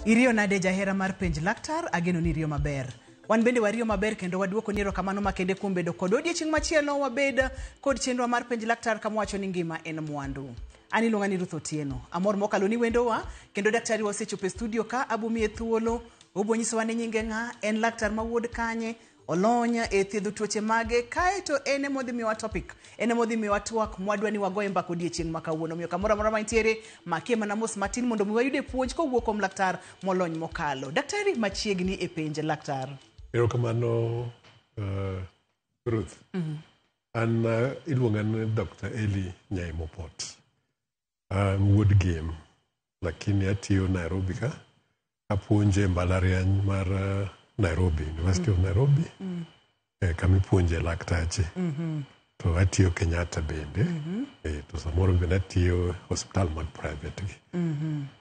Iriyo nade jahera mar penj laktar, ageno ni iriyo maber. Wan bende wariyo maber kendo waduoko ni erokamano makende kuom bedo kod odiechieng' machielo wabed kod chenro mar penj laktar kama wacho ni ngima en mwandu. An iluonga ni Ruth Otieno. Amor mokalo ni wendowa kendo daktari wa osechopo e studio ka abomiye thuolo obo nyisowa ni nyinge ng'a, en laktar ma wuod kanye, olony e thiedho tuoche mage kaeto en ema odhi miyowa topic en ema odhi miyowa twak mwadwa ni wagoye mbaka odiechieng' ma kawuono. Omiyo kamoro amora mantiere makie mana mos matin mondo mi wayude puonj kowuok kuom laktar molony mokalo. Daktari machiegni e penj laktar. Erokamano Ruth. An iluonga ni Dr. Eli Nyaimo Pot. An wuod Gem, lakini atiyo Nairobi ka. Apuonjo e mbalariany mar Nairobi, University of Nairobi. Kama ipuonje laktache. To atiyo Kenyatta bende. To samoro bende atiyo osiptal mag private gi.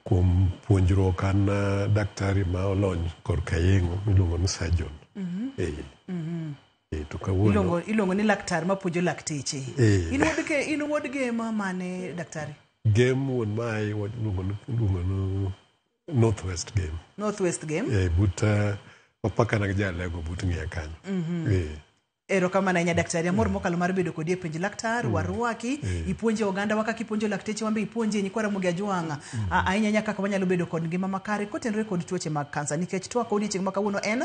Kuom puonjruok an daktari ma olony korka yeng'o miluongo ni surgeon. To kawuono Iluongo ni laktar mapuonjo lakteche. In wuod Gem mane daktari? Gem wuon mae iluongo ni Northwest Gem. Northwest Gem. But wapakana gi jalego but ng'iya kanyo. Erokamano ahinya daktari, amor mokalo mar bedo kodi e penj laktar. Warwaki, ipuonje oganda wa kaka ipuonjo lakteche wan be ipuonje nyikwa Ramogi Ajwang'. Ahinya ahinya kaka wanyalo bedo kod ngima makare kotenore kod tuoche mag kansa, nikech twak odiechieng' ma kawuono en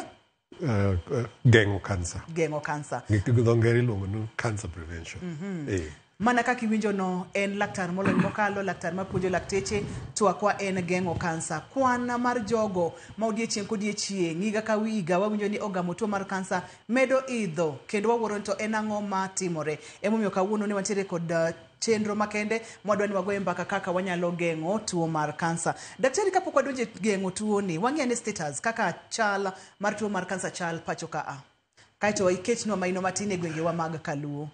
Geng'o kansa. Geng'o kansa. Gi dho ngere iluongo ni cancer prevention. Mana kaka iwinjo no, en laktar molony mokalo, laktar mapuonjo lakteche, twakwa en geng'o kansa. Kwan mar jogo ma odiechieng' kodiechieng', higa ka higa, wawinjo ni ogamo tuo mar kansa medo idho, kendo wawuoro ni to en ang'o matimore. Emomiyo kawuono ne wantiere kod chenro makende mwadwa ni wagoye mbaka kaka wanyalo geng'o tuo mar kansa. Daktari, kapok wadonjo e geng'o tuo ni, wang'i ane status kaka chal mar tuo mar kansa chal pacho ka a. Kaeto iketnwa maino matin e gwengewa mag Kaluo.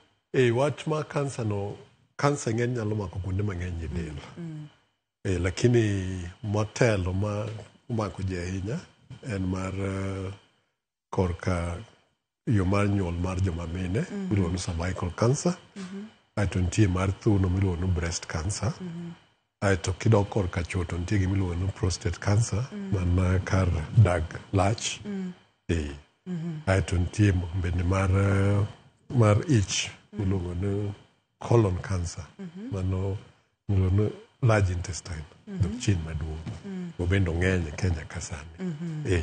Wach mar kansa no, kansa ng'eny nyalo mako kuonde mang'eny e del. Lakini motelo ma omako ji ahinya en mar korka yo mar nyuol mar joma mine miluongo ni cervical cancer. Aeto nitie mar thuno miluongo ni breast cancer. Aeto kidok korka chuo to nitie gima iluongo ni prostate cancer man kar dag lach. Aeto nitie bende mar ich miluongo ni colon cancer. Mano miluongo ni large intestine, dhok chien maduong'. Ma bende ong'eny e Kenya ka sani.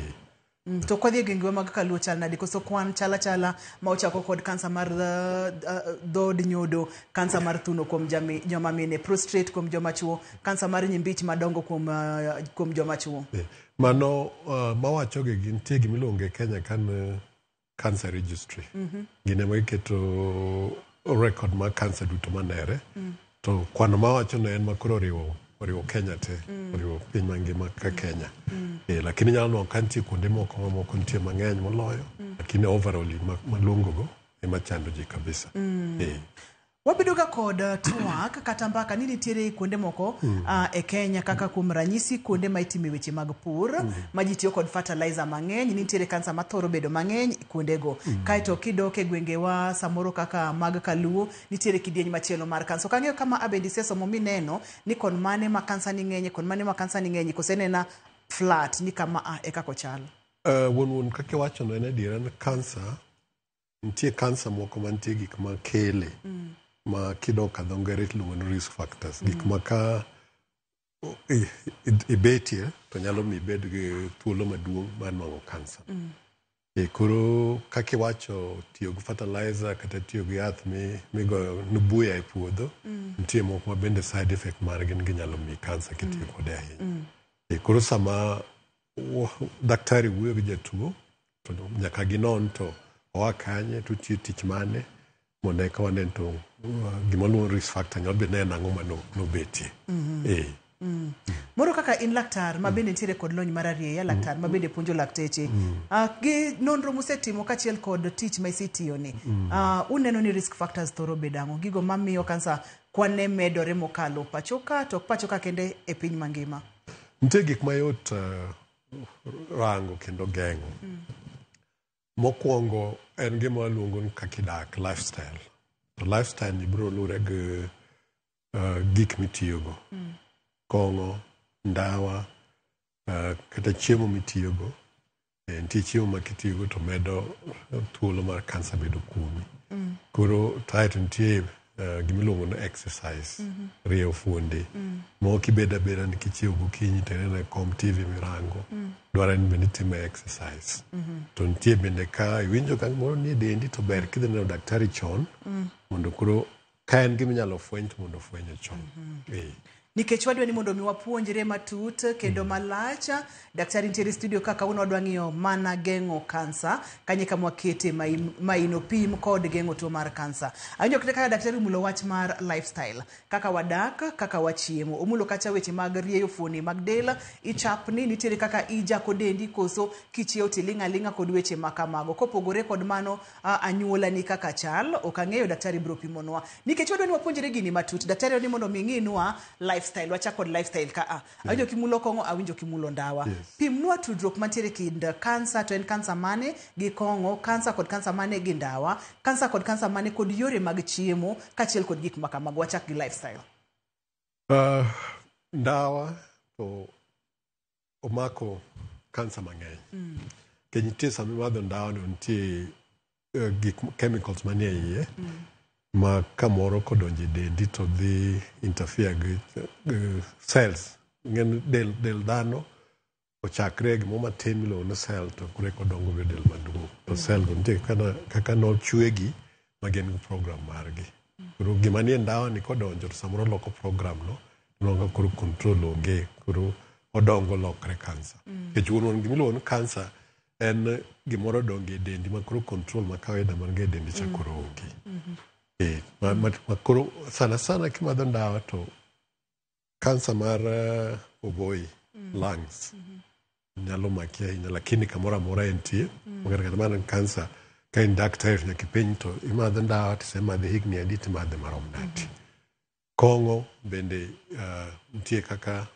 To kwadhi e gwengewa mag Kaluo chal nade? Koso kwan chal achala ma ochako kod kansa mar dhood nyodo, kansa mar thuno kuom joma mine, prostate kuom joma chuo, kansa mar nyimbich madongo kuom joma chuo. Mano mawacho gi nitie gima iluongo e Kenya ka ni cancer registry. Gin ema giketo record mar cancer duto manere. To kwano mawacho no en makoro oriwo Kenya te, oriwo piny mangima ka Kenya. Lakini inyalo nwang'o ka nitie kuonde moko mamoko nitie mang'eny moloyo, lakini overall malongo go ema chando ji kabisa. Wabedo ga kod twak kata mbaka ni nitiere kuonde moko e Kenya kaka kuom ranyisi kuonde ma itime weche mag pur ma ji tiyo kod fertilizer mang'eny, nitiere kansa mathoro bedo mang'eny kuondego. Kaeto kidok e gwengewa samoro kaka mag Kaluo, nitiere kidieny machielo mar kansa. Ok ang'eyo kama abende isesomo mineno ni kon mane ma kansa ni ng'enye, kon mane ma kansa ni ng'enye, kose nena flat ni kama a e kaka ochal. Wuon kaka iwacho no en adiera ni kansa nitie kansa moko mantie gik makele ma kidok ka dho ngere iluongo ni risk factors, gik ma ka ibetie to nyalo miyo ibed gi thuolo maduong' mar nwang'o kansa. Koro kaka iwacho tiyo gi fertilizer kata tiyo gi yath migoyo ne buya e puodho, nitie moko ma bende side effect margi ni ginyalo miyi kansa kitiyo kode ahinya. Koro sama daktari wuoyo gi jatuo to nyaka ginon to oa kanye to otiyo tich mane mondo eka wane to gima luongo risk factor nyalo bedo ni en ang'o ma nobetie. Moro kaka in laktar ma bende nitiere kod lony mar arieya, laktar ma bende puonjo lakteche, gi nonro musetimo kaachiel kod tich ma isetiyo ni, uneno ni risk factors thoro bedo ang'o? Gigo mamiyo kansa kwan ne medore mokalo pacho ka, to ok pacho ka kende, e piny mangima. Nitie gik mayot rango kendo geng'o. Mokwongo en gima waluongo ni kaka idak, lifestyle. To lifestyle ni biro lure gi gik mitiyogo. Kong'o, ndawa, Kata chiemo mitiyogo, nitie chiemo ma kitiyogo to medo thuolo mar kansa bedo kuomi. Koro kaeto nitie gimiluongo ni exercise, rieyo fuonde. Moko kibedo abeda ni kichiewo gokinyi to ineno e kom TV mirango, dwarore ni bende itime exercise. To nitie bende ka iwinjo ka gimoro nie dendi to ber kidhi neno daktari chon, mondo koro ka en gima inyalo fweny to mondo ofwenye chon. Nikech wadwa ni mondo mi wapuonjre matut kendo malach. Daktari nitiere studio ka kawuono wadwa ng'iyo mana geng'o kansa, kanye kama wakete maino pim kod geng'o tuo mar kansa. Awinjo kata kaka daktari omulo wach mar lifestyle, kaka wadak, kaka wachiemo. Omulo kacha weche mag rieyo fuoni mag del, ichapni, nitiere kaka ijako dendi koso kichiewo tiling' aling'a kod weche ma kamago. Kopogore kod mano, anyuola ni kaka chal, ok ang'eyo daktari biro pimonwa. Nikech wadwa ni wapuonjre gini matut, daktari ni mondo mi ng'inwa lifestyle, wachak kod lifestyle ka a. Awinjo kimulo kong'o, awinjo kimulo ndawa. Pimnwa tudruok mantiere kind kansa, to en kansa mane gi kong'o, kansa kod kansa mane gi ndawa, kansa kod kansa mane kod yore mag chiemo, kaachiel kod gik ma kamago. Wachak gi lifestyle. Ndawa to omako kansa mang'eny. Nikech nitie sama imadho ndawa no nitie gik chemicals manie iye ma kamoro kodonjo e dendi to dhi interfere gi cells. Ing'eni del dhano ochakre e gimoro matin miluongo ni cell to koro eka odongo obedo del maduong'. To cell go nitie kaka nochwegi ma gin gi program margi. Koro gima nie ndawa ni kodonjo to samoro loko program no, inwang'o ka koro control onge, koro odongo olokre kansa. Nikech wuon gima iluongo ni kansa en gimoro odongo e dendi ma koro control ma kawaida man go e dendi cha koro onge. Ma koro sana sana kimadho ndawa to kansa mar oboyi, lungs, nyalo maki ahinya, lakini kamoro amora entie. Kata mana kansa ka in daktari to nyaka ipenj to imadho ndawa to isemadhe higni adi to imadhe marom nade. Kong'o bende nitie kaka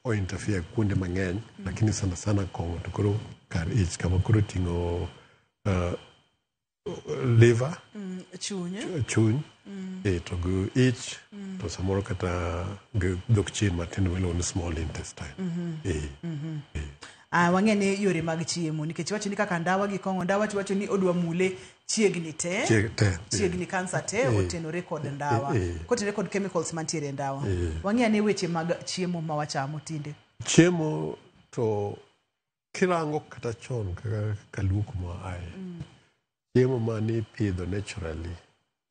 o interfere kuonde mang'eny, lakini sana sana kong'o to koro kar ich kama koro ting'o liver, chuny, to gi ich, to samoro kata gi dhok chien matindo miluongo ni small intestine. Wang'e ni yore mag chiemo, nikech iwacho ni kaka ndawa gi kong'o, ndawa tiwacho ni odwa mule chiegni te, chiegni kansa te, otenore kod ndawa, kotenore kod chemicals mantiere e ndawa. Wang'e ane weche mag chiemo ma wachamo tinde. Chiemo to kirango kata chon kaka kaluo kuma aye, chiemo mane ipidho naturally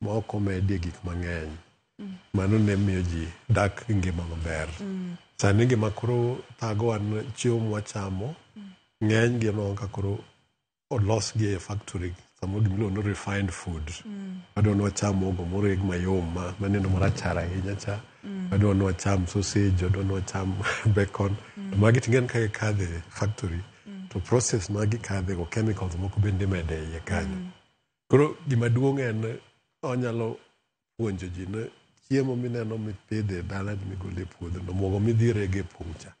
ma ok omedie gik mang'eny, mano ne miyo ji dak gi ngima maber. Sani gima koro thagowa en chiemo mwachamo, ng'eny gi inwang'o ka koro olosgi e factory, samoro gimiluongo ni refined food. Wadwa ni wacham mogo moreg mayom maneno marachar ahinya cha. Wadwa ni wacham sausage, wadwa ni wacham bacon. To magi ting'eni ka gikadhe e factory, to process ma gikadhe go chemicals moko bende imede iye kanyo. Koro gima duong' en onyalo puonjo ji ni chiemo mineno mipidho e dala migolo e puodho no, mogo midhi rego e pong' cha,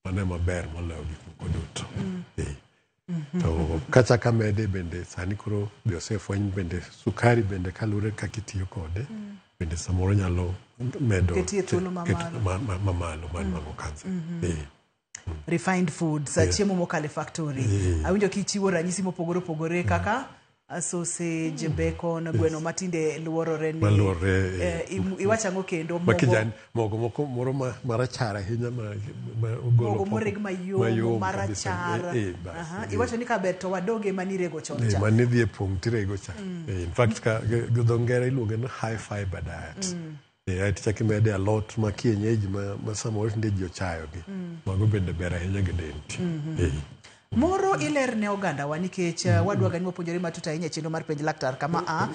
mano ema ber moloyo gik moko duto. To kachako amede bende sani koro be osefweny bende sukari bende kaluwore kaka itiyo kode, bende samoro nyalo medo Ketie thuolo mamalo. Mamalo mar nwang'o kansa. Refined foods, chiemo mokalo e factory. Awinjo kichiwo ranyisi mopogore opogore kaka sausage, bacon, gweno matinde luorore ni Maluorore, Iwacho ang'o kendo? Ma kijani, mogo moko moro marachar ahinya ma ogolo mogo moreg mayom, mayom kabisa. Marachar. Bas, Iwacho ni kaber to wadoge manirego chon cha. Manidhi e pong' tirego cha. In fact ka gi dho ngere iluonge ni high fiber diet. Aeto ichako imede alot ma kienyeji ma samoro tinde ji ochayo gi. Mago bende ber ahinya gi dendi. Moro iler ne ogandawa nikech wadwa ni wapuonjore matut ahinya e chenro mar penj laktar kama a.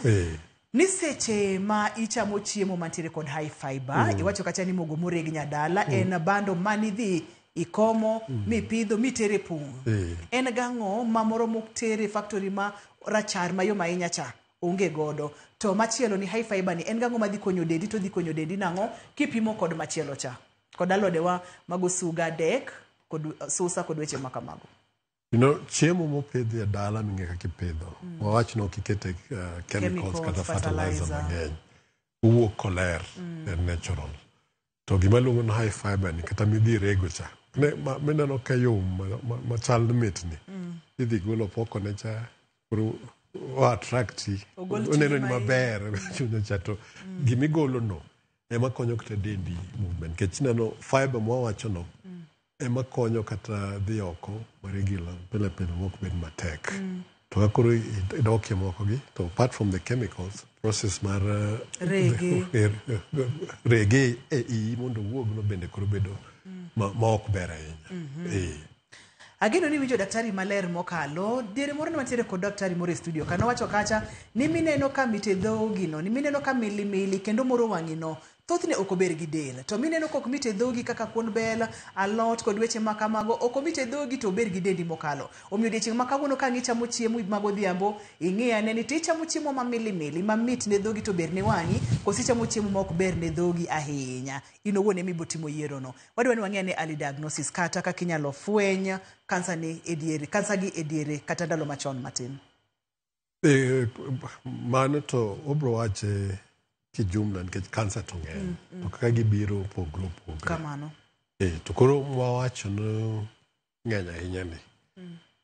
Ni seche ma ichamo chiemo mantiere kod high fiber, iwacho kacha ni mogo moreg nyadala, en bando manidhi ikomo, mipidho, mitere pong'. En gang'o ma moro moktere factory ma rachar mayom ahinya cha onge godo. To machielo ni high fiber ni en gang'o madhi konyo dendi to dhi konyo dendi nang'o kipimo kod machielo cha. Kod alodewa mag osuga, dek, kod susa kod weche ma kamago. Chiemo mopidhi e dala ming'e kaka ipidho. Wawach ni ok ikete chemicals kata fertilizer mang'eny. Owuok koler, en natural. To gima luongo ni high fiber ni kata midhi rego cha, Ne, ma, mineno ka yom machal ni mitni. Idhi golo opoko ne cha, koro o attract i. Ogol Oneno chunye ni ma iye. Maber chunye cha to gimigolo no ema konyo kata dendi movement. Nikech ineno fiber mwawacho no ema konyo kata dhi oko ma regular pile pile mok bed matek. To ka koro idokie moko gi, to apart from the chemicals, process mar Rege. Rege e iyi mondo owuog no bende koro bedo ma ok ber ahinya. Eh. Ageno ni winjo daktari maler mokalo. Diere moro ne wantiere kod daktari moro e studio ka nowacho kacha ni mineno ka mit e dhogi no, ni mineno ka milimili kendo moro wang'i no, thothne ok ober gi del. To mineno kok mit e dhogi kaka kuon bel, alot kod weche ma kamago, ok omit e dhogi to ober gi dendi mokalo. Omiyo odiechieng' ma kawuono ka ang' ichamo chiemo ma godhiambo, ing'i ane ni to ichamo chiemo ma milimili mamit ne dhogi to ber ne wang'i, koso ichamo chiemo ma ok ber ne dhogi ahinya. In owuon ema ibo timo yiero no. Wadwa ni wang'i ane early diagnosis kata kaka inyalo fweny kansa ni e diere, kansa gi e diere kata ndalo machon matin. Mano to obro wache kijumla nikech kansa to ng'eny to kaka gibiro opogre opogre. Kamano. To koro mwawacho no ng'eny ahinya ni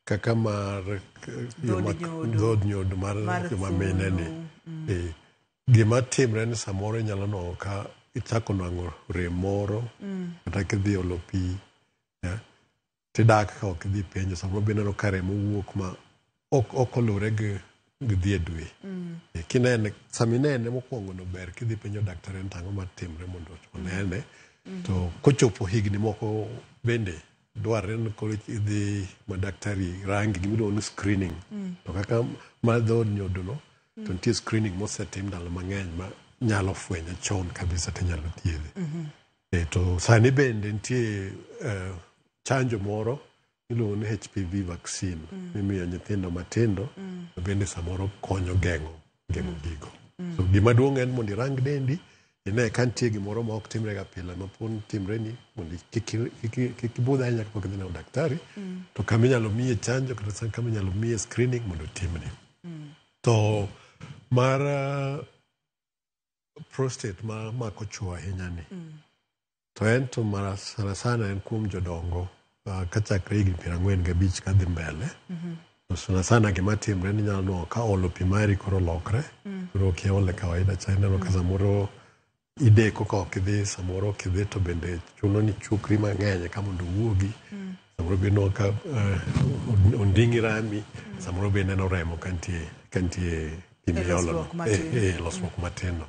kaka mar Dhood nyodo. Dhood nyodo mar Mar joma mine ni thuno. Gima timre ni samoro inyalo nwang'o ka ichako nwang'o rem moro kata kidhi olo pi, yeah, tidak ka ok idhi penjo samoro be ineno ka remo wuok ma ok oluwre gi dhi e dwe. Kinene saminene mokwongo no ber kidhi penjo daktari ni tang'o matimre mondo onene to kochopo higni moko bende dwarre ni koro idhi ma daktari rangi gimiluongo ni screening to kaka mar dhood nyodo no to nitie screening mosetim ndalo mang'eny ma nyalo fwenye chon kabisa tinyalo thiedhe. To sani bende nitie chanjo moro iluongo ni HPV vaccine mimiyo nyithindo matindo ma bende samoro konyo geng'o gigo. So gima duong' en mondo irang dendi ine ka nitie gimoro ma ok timre ga pile ma pod timre ni mondo kik ibudh ahinya kapok idhi neno daktari to kama inyalo miye chanjo kata kama inyalo miye screening mondo otimni. To mar prostate ma mako chuo ahinya ni to en to mara sana sana en kuom jodongo kachakre higni 45 kadhi mbele. To sana sana gima timre ni inyalo nwang'o ka olo pi mari koro lokre koro ok iole kawaida cha ineno ka samoro ideko ka ok idhi samoro ok idhi to bende chuno ni chukri mang'eny eka mondo owuogi samoro be inwang'o ka onding'i rami samoro be ineno remo ka nitie pi E miolo no. losruok matin. Losruok matin no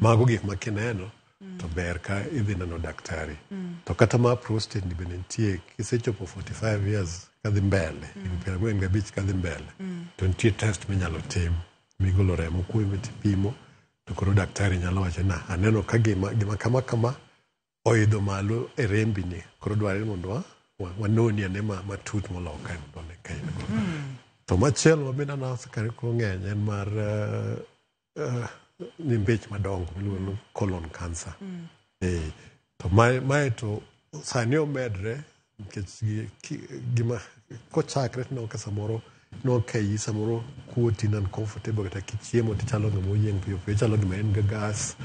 mago gik ma kineno to ber ka idhi neno daktari to kata ma prostate ni bende nitie kisechopo 45 years kadhi mbele higni 45 kadhi mbele to nitie test minyalo tim migolo remo kuomi tipimo to koro daktari nyalo wacho na aneno ka gima kama kama oidho malo e rembi ni koro dwarre ni mondo wanoni ane matut moloyo kae mondo one ka in go. To machielo ma bende aneno kare koro ng'eny en mar nyimbich madongo miluongo ni colon cancer. To mae to sani omedre nikech gima kochakre tineno ka samoro inwang'o ka iyi samoro kuoti in uncomfortable kata kichiemo tichalo ng'ama oyieng' piyo piyo ichalo gima en gi gas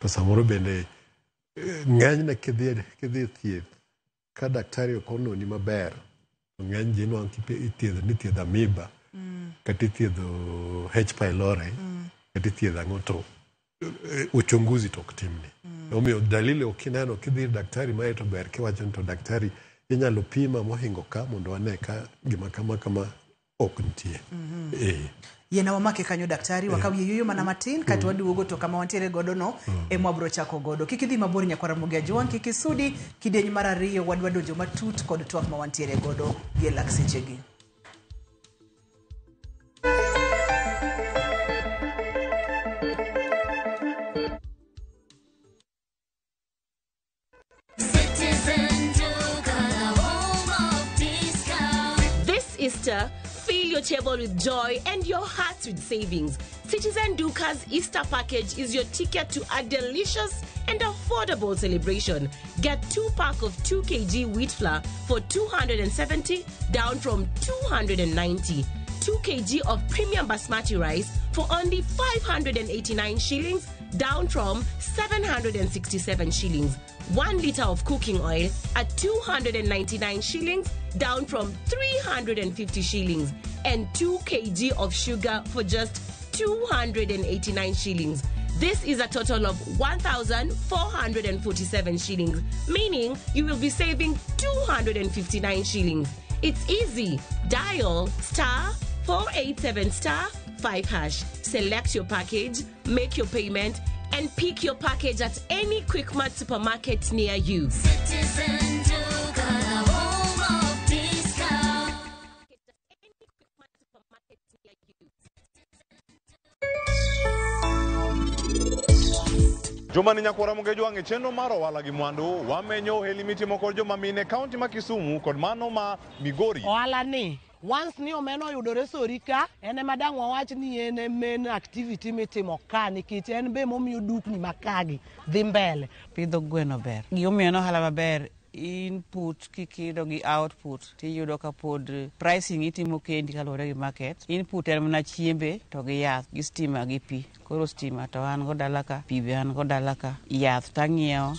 to samoro bende ng'enyne kidhi e thieth ka daktari ok ononi maber to ng'eny ji inwang'o ithiedho ni ithiedho amoeba kata ithiedho H pylori kata ithiedho ang'o to uchunguzi to ok timni. Omiyo dalili ok ineno kidhi ir daktari mae to ber kiwacho ni to daktari inyalo pima mohingo ka mondo wane ka gima kama kama ok nitie. Yiena wamake kanyo daktari wakaw yueyo mana matin kato waduogo to kama wantiere godo no ema wabro chako godo kik idhi mabor nyakwara Ramogi Ajwang' kik isudi kidieny mar ariyo wadwa donjo matut kod twak ma wantiere godo gi e lak sechegi. Citizen Duka, the home of discount. This Easter, fill your table with joy and your hearts with savings. Citizen Duka's Easter package is your ticket to a delicious and affordable celebration. Get 2 pack of 2 kg wheat flour for 270 down from 290. 2 kg of premium basmati rice for only 589 shillings, down from 767 shillings. 1 liter of cooking oil at 299 shillings, down from 350 shillings. And 2 kg of sugar for just 289 shillings. This is a total of 1,447 shillings, meaning you will be saving 259 shillings. It's easy. Dial star 487 star 5 hash. Select your package, make your payment, and pick your package at any Quickmart supermarket near you. Citizen Duka, the home of discount. Juma ni nyakwara Mugejwang' e chenro mar ohala gi mwandu wamenyo ohelni mitimo kod joma mine e kaunti ma Kisumu kod mano ma Migori. Ohala ni once ni omena oyudore sori ka en ema dang' wawach ni en e main activity mitimo ka nikech en be momiyo dukni ma kagi dhi mbele. Pidho gweno ber. Gimomiyo en ohala maber, input kikido gi output tiyudo ka pod pricing itimo kendi kaluwore gi market. Input en mana chiembe to gi yath gi stima gi pi. Koro stima to an go dala ka, pi be an go dala ka, yath tang'iewo.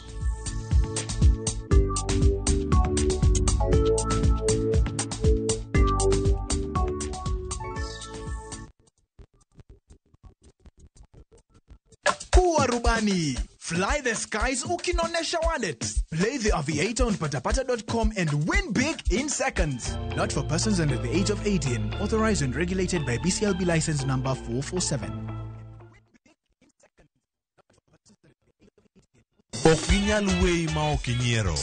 Kuwa rubani. Fly the skies ukinonesha wallet. Play the Aviator on patapata.com and win big in seconds. Not for persons under the age of 18. Authorized and regulated by BCLB license number 447. Ok ginyal weyi ma ok inyiero.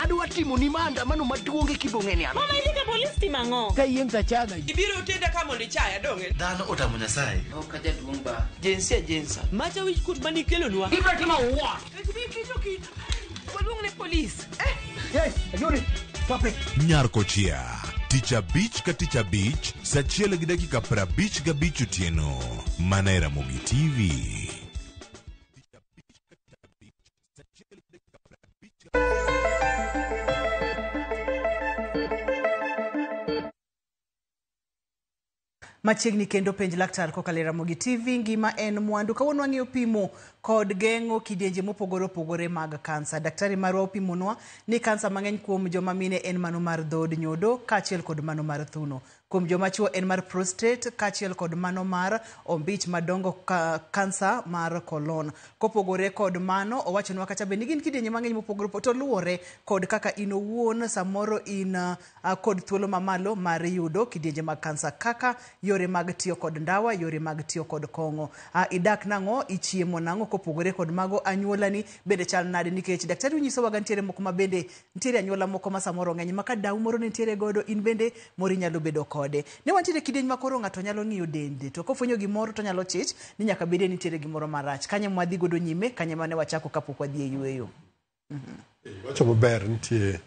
Adwa timo ni maandamano maduong' e kibong'eni an. Mama ilika polis timang'o? Ka yiem tachaga. Ibiro tenda ka mondo ichaya donge? Dhano otamo Nyasaye. Ok ajaduong' ba. Jinsia jinsa. Macha wich kuot mane ikelonwa. Ibiro timo what? Waluong ne polis. Yes, Ajuri. Stop it. Nyar Kochia. Tich abich ka tich abich, saa achiel gi dakika 55 otieno. Mana e Ramogi TV. Machiegni kendo penj laktar kokalo e Ramogi TV, ngima en mwandu. Kawuono wang'iyo pimo kod geng'o kidienje mopogore opogore mag kansa. Daktari marwa opimonwa ni kansa mang'eny kuom joma mine en mano mar dhood nyodo kaachiel kod mano mar thuno. Kuom joma chuo en mar prostate kaachiel kod mano mar ombich madongo kansa mar colon. Kopogore kod mano, owachonwa kata bende gin kidienje mang'eny mopogore opogore to luwore kod kaka in owuon samoro in kod thuolo mamalo mar yudo kidienje mag kansa kaka yore mag tiyo kod ndawa, yore mag tiyo kod kong'o. Idak nang'o, ichiemo nang'o, kopogore kod mago anyuolani bende chal nade, nikech daktari onyisowa ga nitiere moko ma bende nitiere anyuola moko ma samoro ng'eny ma ka dau moro ne nitiere godo in bende moro inyalo bedo kode. Ne wantiere kidieny ma koro ng'ato nyalo ng'iyo dende to kofwenyo gimoro to nyalo chich ni nyaka bede nitiere gimoro marach. Kanye mwadhi godo nyime, kanye mane wachako kapok wadhi e yueyo. Wacho maber, nitie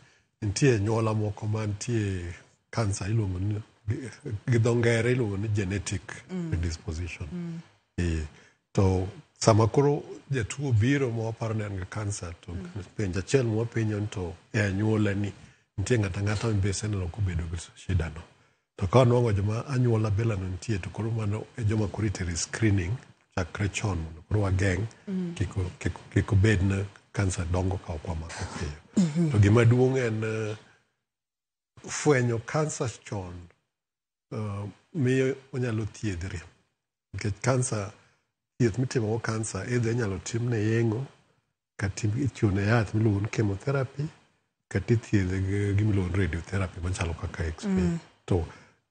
anyuola moko mantie kansa iluongo ni gi dho ngere iluongo ni genetic predisposition. To sama koro jatuo biro ma waparo ni en gi kansa to penjo achiel ma wapenjo ni to e anyuola ni nitie ng'ato ang'ata ma be iseneno kobedo gi shida no. To ka wanwang'o joma anyuola bela no nitie to koro mano e joma koro itere screening chakre chon mondo koro wageng' kik obed ni kansa dongo ka ok wamako piyo. To gima duong' en fwenyo kansa chon miyo onyalo thiedhre. Nikech kansa, thieth mitimo go kansa either inyalo timne yeng'o kata ichiwo yath miluongo ni chemotherapy kata ithiedhe gi gima iluongo ni radiotherapy machalo kaka x-ray. To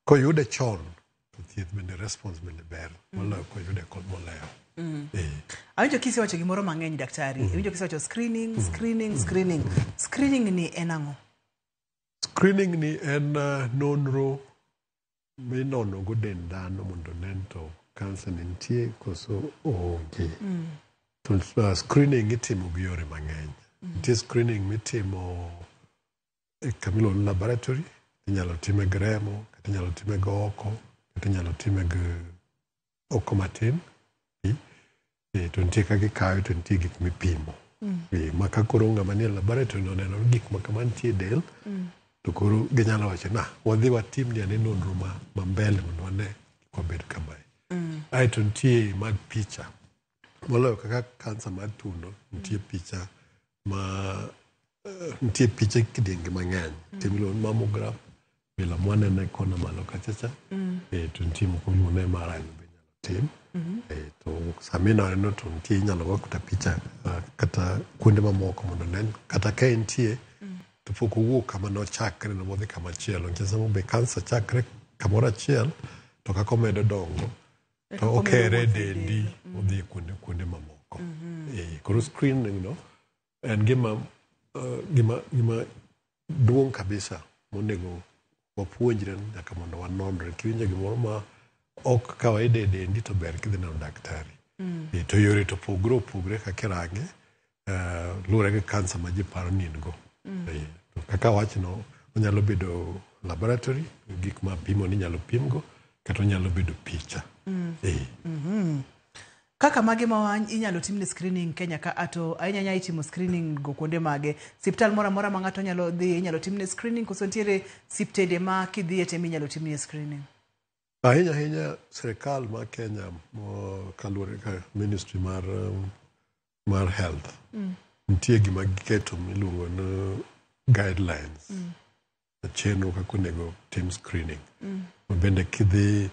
koyude chon to thieth bende response bende ber moloyo koyude kod molewo. Awinjo kisewacho gimoro mang'eny daktari. Awinjo kisewacho screening, screening, screening. Screening ni en ang'o? Screening ni en nonro minono go dend dhano mondo onen to kansa ni nitie koso oonge. To screening itimo gi yore mang'eny. Nitie screening mitimo e kamiluongo ni laboratory, inyalo time gi remo, kata inyalo time gi oko, kata inyalo time gi oko matin. To nitie kaka ikawe to nitie gik mipimo. Ma ka koro ng'ama nie laboratory no oneno ni gik ma kama nitie e del, to koro ginyalo wacho na wadhi watim ni ane nonro ma mbele mondo wane kik wabed kamae. Aeto nitie mag picha. Moloyo kaka kansa mar thuno, nitie picha ma nitie piche kidienge mang'eny. Nitie miluongo ni mammograph, bila mwanene e kona malo kacha cha. To nitie moko miluongo ni MRI be inyalo tim. To sama ineno to nitie inyalo go kata picha kata kuonde mamoko mondo onen kata ka entie to pok owuok kama nochakre no modhi kama chielo nikech samoro be kansa chakre kamoro achiel to kaka omedo dongo E to kaka omedo okere e wuotho e dendi del. odhi e kuonde mamoko. Koro screening no en gima duong' kabisa monego wapuonjre nyaka mondo wanonre. Kiwinjo gimoro ma ok kawaida e dendi to ber kidhi neno daktari. To yore to opogore opogore kaka irange, luwore gi kansa ma ji paro ni in go. To kaka awachno, onyalo bedo laboratory, gik ma pimo ni inyalo pimgo, kata onyalo bedo picha. Kaka mage ma inyalo timne screening Kenya ka ato ahinya ahinya itimo screening go kuonde mage? Siptal moro amora ma ng'ato nyalo dhi inyalo timne screening koso nitiere siptende ma kidhiye to ema inyalo timnie screening? Ahinya ahinya sirikal ma Kenya kaluwore ka ministry mar health nitie gima giketo miluongo ni guidelines, chenro kaka onego tim screening. Ma bende kidhi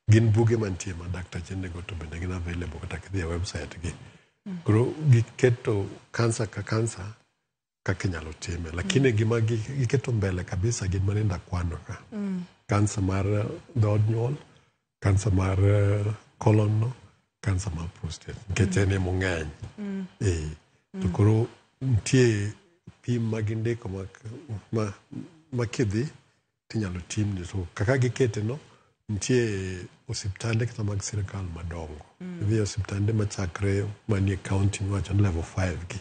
gin buge mantie ma daktache nego to bende gin available kata kidhi e website gi. Koro giketo kansa ka kansa kaka inyalo time, lakini gima giketo mbele kabisa gin manende akwano ka. Kansa mar dhood nyuol, kansa mar colon no, kansa mar prostate nikech en ema ong'eny. To koro nitie pim ma gindiko ma kidhi tinyalo timni. To kaka gikete no, nitie osiptande kata mag sirikal madongo. Idhi e osiptande machakre manie county miwacho ni level 5 gi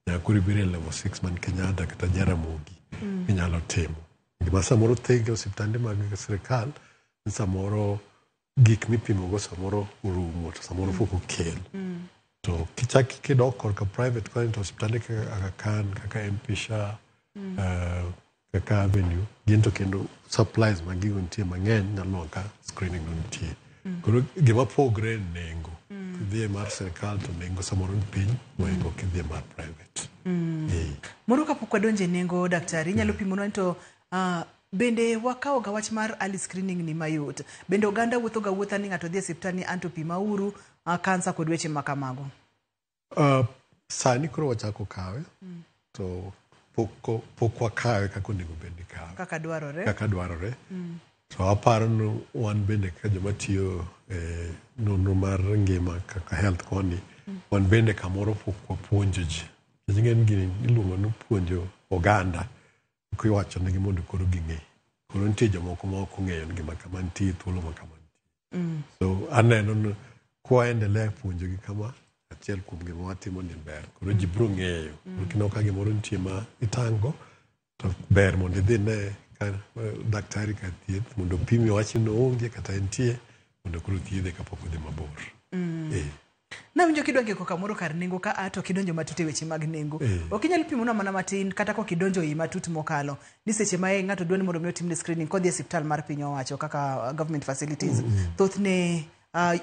nyaka koro ibiro e level 6 man Kenyatta kata Jaramogi inyalo timo. Gima samoro thege osiptande mag sirikal ni samoro gik mipimogo samoro orumo to samoro pok okel. To kichak kidok korka private koni to osiptande kaka Aga Khan, kaka MP Shah, kaka Avenue, gin to kendo supplies mag gigo nitie mang'eny nyalo nwang'o ka screening no nitie. Koro gima pogre en nengo. Kidhi e mar sirikal to nengo samoro ni piny mohingo kidhi e mar private. Moro kapok wadonjo e nengo daktari, inyalo pimonwa ni to bende wakawo ga wach mar early screening ni mayot? Bende oganda wuotho ga wuotha ni ng'ato dhi e osiptal ni anto pimauru kansa kod weche ma kamago? Sani koro wachako kawe to pok wakawe kaka onego bed ni kawe. Kaka dwarore. Kaka dwarore. To aparo ni wan bende kaka joma tiyo e nonro mar ngima kaka health koni, wan bende kamoro pok wapuonjo ji. Nikech ing'e ni gini iluongo ni puonjo oganda kiwacho negi mondo koro ging'e. Koro nitie jomoko ma ok ong'eyo ni gima kama nitie thuolo ma kama nitie. So aneno ni kwaendelea puonjogi kama, achiel kuom gima watimo ni ber. Koro ji biro ng'eyo. Koro kineno ka gimoro nitie ma itango, to ber mondo idhi ne ka daktari kar thieth mondo opimi owach ni oonge kata entie mondo koro thiedhe kapok odhi mabor. Nawinjo kidwa ngiko kamoro kar nengo ka a to kidonjo matut e weche mag nengo. Ok inyal pimonwa mana matin kata kok idonjo ei matut mokalo ni seche ma ng'ato dwa ni mondo mi otimne screening kodhi e osiptal mar piny owacho kaka government facilities. Thothne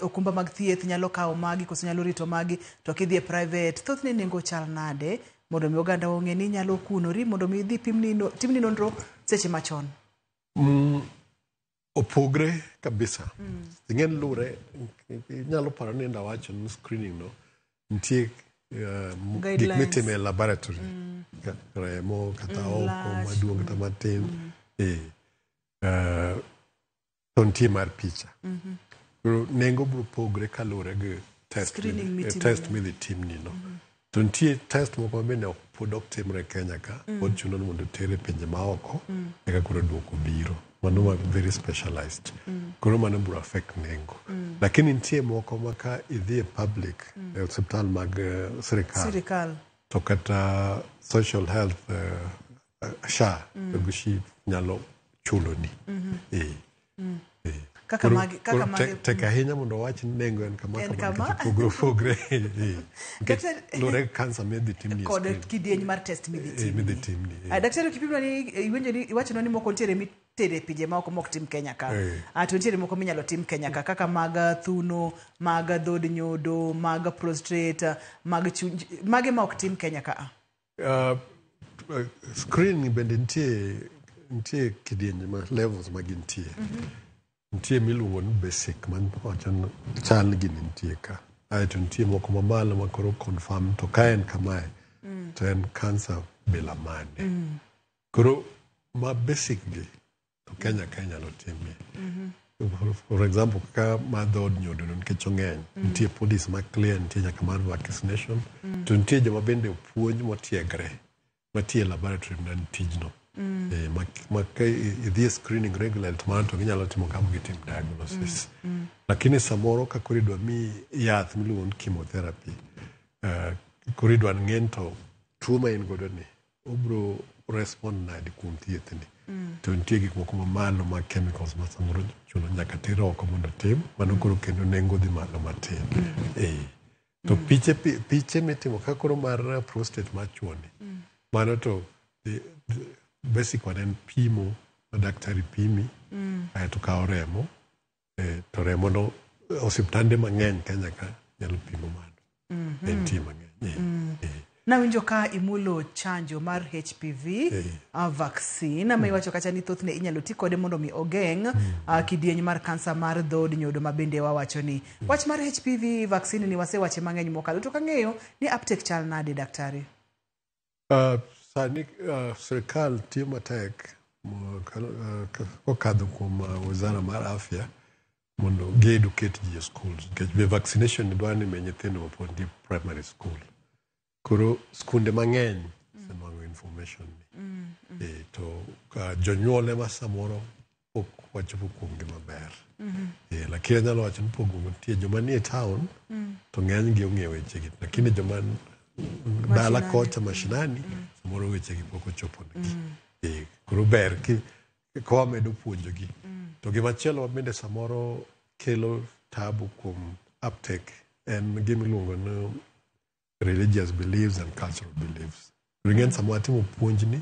okumba mag thieth nyalo kawo magi koso nyalo rito magi to kidhi e private thothne nengo chal nade mondo mi oganda ong'e ni inyalo kunori mondo mi idhi timni nonro seche machon. Opogre kabisa. Ing'e ni luwre, inyalo paro ni ndawacho ni screening no nitie gik Guidelines. mitimo e laboratory. Remo kata oko Lach. maduong' kata matin. To nitie mar picha. Koro nengo biro pogre kaluwore gi test Screening mitimo test no. midhi timni no. To nitie test moko ma bende pod ok timre Kenya ka, pod chuno ni mondo oter e pinje maoko eka koro duoko biro. Mano ma very specialized. Koro mano biro affect nengo. Lakini nitie moko ma ka idhi e public, e osiptal mag sirikal, Sirikal. to kata social health SHA, to gi SHIF nyalo chuloni. Kaka magi kaka magi tek ahinya mondo wach ni nengo en kama kama pogre opogre. Luwore gi kansa midhi timni kod kidieny mar test midhi timni. Daktari, kipimno ni iwinjo ni iwachonwa ni moko nitiere mitere e pinje maoko mok tim Kenya ka. To nitiere moko minyalo tim Kenya ka kaka mag thuno, mag dhod nyodo, mag prostate, mag chuny, mage ma ok tim Kenya ka? Screening bende nitie kidienje ma levels ma gintie. Nitie miluongo ni basic man wacho ni chal gini nitie ka. Aeto nitie moko mamalo ma koro confirm to ka en kamae to en kansa bila mane. Koro ma basic gi to Kenya ka inyalo timie. For example, kaka mar dhood nyodo nikech ong'eny, nitie police ma clear, nitie nyaka mar vaccination, to nitie joma bende opuonj motiegre matiyo e laboratory man tijno. Ma ka idhi e screening regularly to mano to ginyalo timo kama gitim diagnosis. Lakini samoro ka koro idwa miyi yath miluongo ni chemotherapy, koro idwa ng'e to tuo ma in godo ni obro respond nade kuom thiethni. To nitie gik moko mamalo mag chemicals ma samoro chuno nyaka ter oko mondo otim, mano koro kendo nengo dhi malo matin. To piche mitimo ka koro mar prostate mar chuo ni, mano to the basic one en pimo ma daktari pimi, aeto kawo remo, to remo no osiptande mang'eny Kenya ka nyalo pimo mano. Nitie mang'eny. Nawinjo ka imulo chanjo mar HPV vaccine ma iwacho kacha ni thothne inyalo ti kode mondo mi ogeng' kidieny mar kansa mar dhood nyodo ma bende wawacho ni. Wach mar HPV vaccine ni wasewache mang'eny mokalo, to kang'eyo ni uptake chal nade daktari? Sani sirikal tiyo matek kokadho kuom wizara mar afya mondo gi educate ji e schools nikech be vaccination dwaro ni mi nyithindo mapod nitie primary school. Koro skunde mang'eny osenwang'o information ni. To jonyuol ema samoro pok wachopo kuomgi maber. Lakini anyalo wacho ni pogruok nitie joma nie town to ng'enygi ong'eyo wechegi, lakini joma dala kocha mashinani samoro wechegi pok ochopo negi. Koro ber ka wamedo puonjogi. To gimachielo ma bende samoro kelo tabu kuom uptake en gima iluongo ni religious beliefs and cultural beliefs. Ing'eni sama watimo puonjni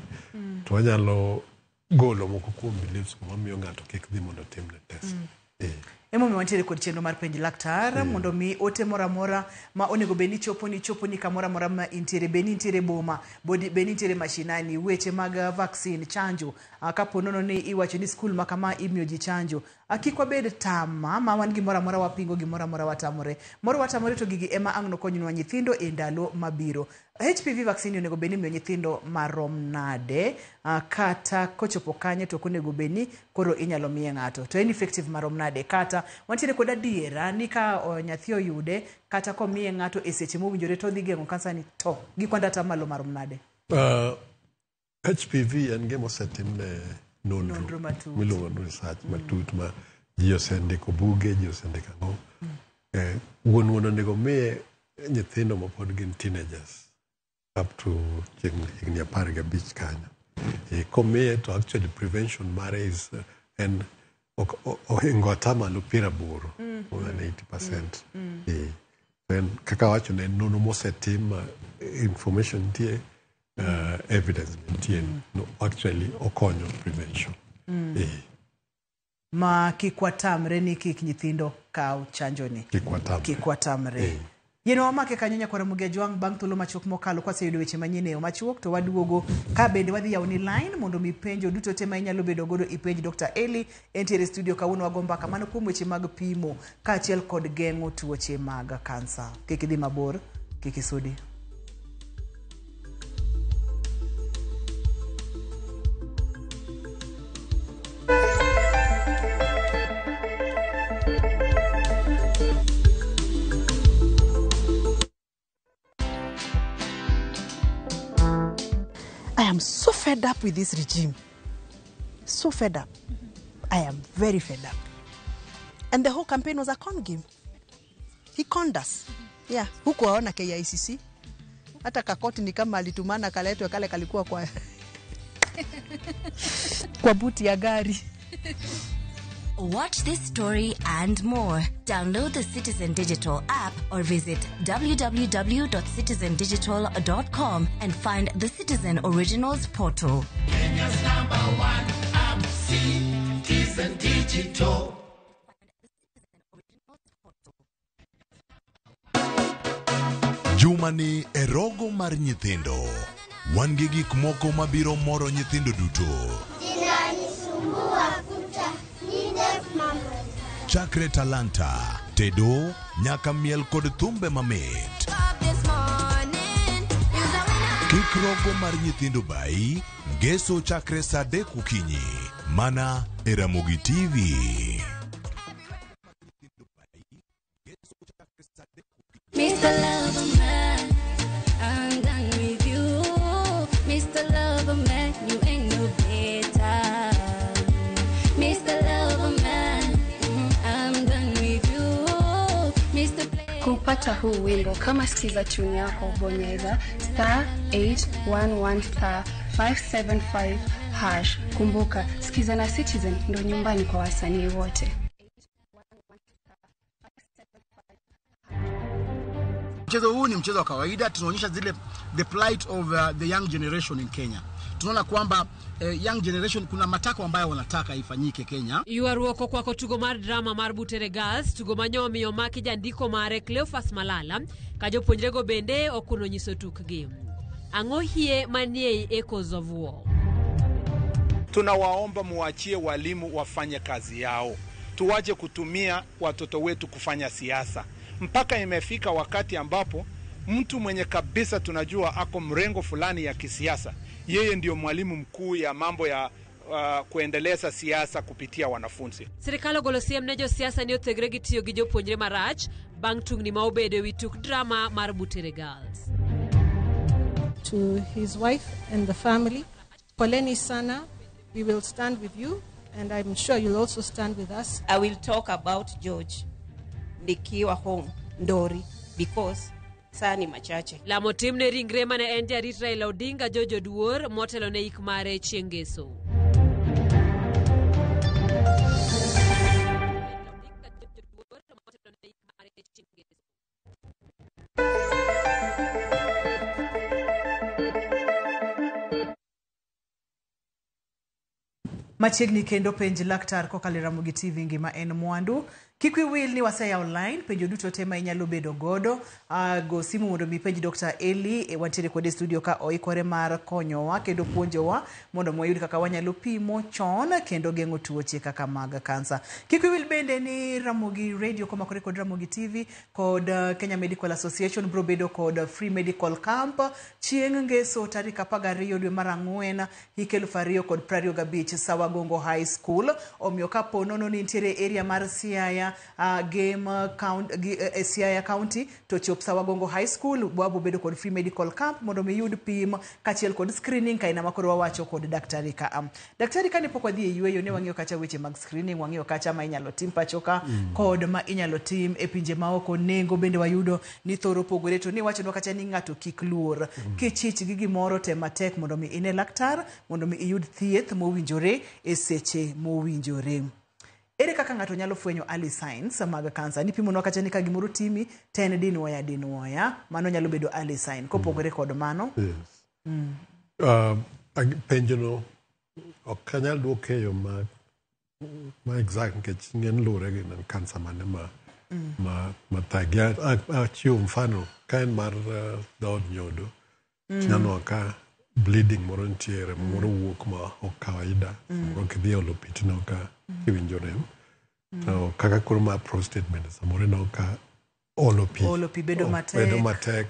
to wanyalo golo moko kuom beliefs mamiyo ng'ato kik dhi mondo otimne test. Emomiyo wantiere kod chenro mar penj laktar mondo mi ote moro amora ma onego bed ni choponi kamoro amora ma intiere, bed ni intiere boma, bed ni intiere mashinani, weche mag vaccine, chanjo, kapo nono ni iwacho ni skul ma kama imiyo ji chanjo, kik wabed tama ma wan gimoro amora wapingo, gimoro amora watamore. Moro watamore to gigi ema ang' nokonywa nyithindo e ndalo mabiro. HPV vaccine onego bed ni imiyo nyithindo marom nade, kata kochopo kanye to ok onego bed ni koro inyalo miye ng'ato, to en effective marom nade, kata wantiere kod adiera ni ka nyathi oyude kata komiye ng'ato e seche mowinjore to odhi geng'o kansa ni to gi kwanda malo marom nade? HPV en gima osetimne nonro miluongo ni research matut ma ji osendiko buge, ji osendiko ang'o. Wuon onego miye nyithindo mapod gin teenagers up to higni 15 kanyo. Komiye to actually prevention mare is en ohingo atamalo 80, more than 80%. En kaka wacho ne nonro mosetim, information nitie, evidence nitie, no, actually okonyo prevention. Ma kik watamre ni kik nyithindo kaw chanjo ni. Kik watamre. Yien wamake kanyo nyakwar Ramogi Ajwang' bang' thuolo machuok mokalo kwaseyudo weche manyien e yo machuok to waduogo ka bende wadhi yawo ni line mondo mi penjo duto te ma inyalo bedo godo ipenj Dr. Eli entiere studio kawuono wago mbaka mano kuom weche mag pimo kaachiel kod geng'o tuoche mag kansa. Kik idhi mabor, kik isudi. I am so fed up with this regime. So fed up. I am very fed up. And the whole campaign was a con game. He conned us. Yeah. Huku waona KICC. Hata kakoti ni kama alitumana kaletwe kale kalikuwa kwa kwa buti ya gari. Watch this story and more. Download the Citizen Digital app or visit www.citizendigital.com and find the Citizen Originals portal. Kenya's number one app, Citizen Digital. Jumani e rogo mar nyithindo. Wan gi gik moko mabiro moro nyithindo duto. Zinanisumbua kucha ninde mama. Chakre talanta, tedo, nyaka miel kod thumbe mamit. Kik rogo mar nyithindo bai, ngeso chakre saa 3 okinyi. Mana e Ramogi TV. Mr. Loverman, I'm done with you. Mr. Loverman, you ain't no better. Mr. Loverman, I'm done with you. Mr. Play. Kupata huu wimbo kama sikiza tune yako, bonyeza star 811 star 575 hash. Kumbuka, sikiza na Citizen ndo nyumbani kwa wasanii wote. Mchezo huu ni mchezo wa kawaida, tunaonyesha zile the plight of the young generation in Kenya. Tunaona kwamba young generation kuna matakwa ambayo wanataka ifanyike Kenya. Ywaruok okwako tugo mar drama mar Butere Girls, tugo manyo omiyo maki jandiko mare Cleophas Malala, ka jopuonjrego bende okuno nyiso tukgi. Ang'o hie manie ei Echoes of War? Tunawaomba muachie walimu wafanye kazi yao, tuwache kutumia watoto wetu kufanya siasa. Mpaka imefika wakati ambapo mtu mwenye kabisa tunajua ako mrengo fulani ya kisiasa, yeye ndio mwalimu mkuu ya mambo ya kuendeleza siasa kupitia wanafunzi. Sirikal ogolo siem ne josiasa ni othegre gi tiyo gi jopuonjre marach bang' tungni ma obedo ewi tuk drama mar Butere Girls. To his wife and the family, poleni sana, we will stand with you and I'm sure you'll also stand with us. I will talk about George nikiwa home Ndori because saa ni machache. Lamo tim ne ringre mane en jarit Raila Odinga George Oduor motelo ne ik mare chieng' ngeso. Machiegni kendo penj laktar kokalo e Ramogi TV ngima en mwandu. Kik wiyi wil ni waseyawo line penjo duto te ma inyalo bedo godo. Go simu mondo mi ipenj Dr. Eli, wantiere kode e studio ka oikore mar konyowa kendo puonjowa mondo mi wayud kaka wanyalo pimo chon kendo geng'o tuoche kaka mag kansa. Kik wiyi wil bende ni Ramogi Radio komakore kod Ramogi TV kod Kenya Medical Association biro bedo kod free medical camp chieng' ngeso tarik 12 dwe mar 4 hik 2025 Sawagongo High School. Omiyo kapo nono ni nitiere area mar Siaya Game County, Siaya County to chop Sawagongo High School wabo bedo kod free medical camp mondo mi yud pim kaachiel kod screening kaina makoro wawacho kod daktari ka. Daktari kane pok wadhi e yweyo ne wang'iyo kacha weche mag screening, wang'iyo kacha ma inyalo tim pacho ka kod ma inyalo tim e pinje maoko. Nengo bende wayudo ni thoro pogore, to ni wachonwa kacha ni ng'ato kik luor. Kichich gi gimoro tem matek mondo mi ine laktar mondo mi iyud thieth mowinjore e seche mowinjore. Ere kaka ng'ato nyalo fwenyo early signs mag kansa? Nipimonwa kacha ni ka gimoro timi to en dinwoya dinwoya, mano nyalo bedo early sign. Kopogore kod mano, Yes. Penjono ok anyal duoke e yo ma exact nikech ng'eny luwore gi kansa mane ma ma thagi. Achiwo mfano ka en mar dhood nyodo, tineno ka bleeding moro nitie, remo moro wuok ma ok kawaida. Samoro kidhi olo pi tineno ka iwinjo rem. To kaka koro mar prostate bende samoro ineno ka olo pi olo pi bedo matek. Bedo matek.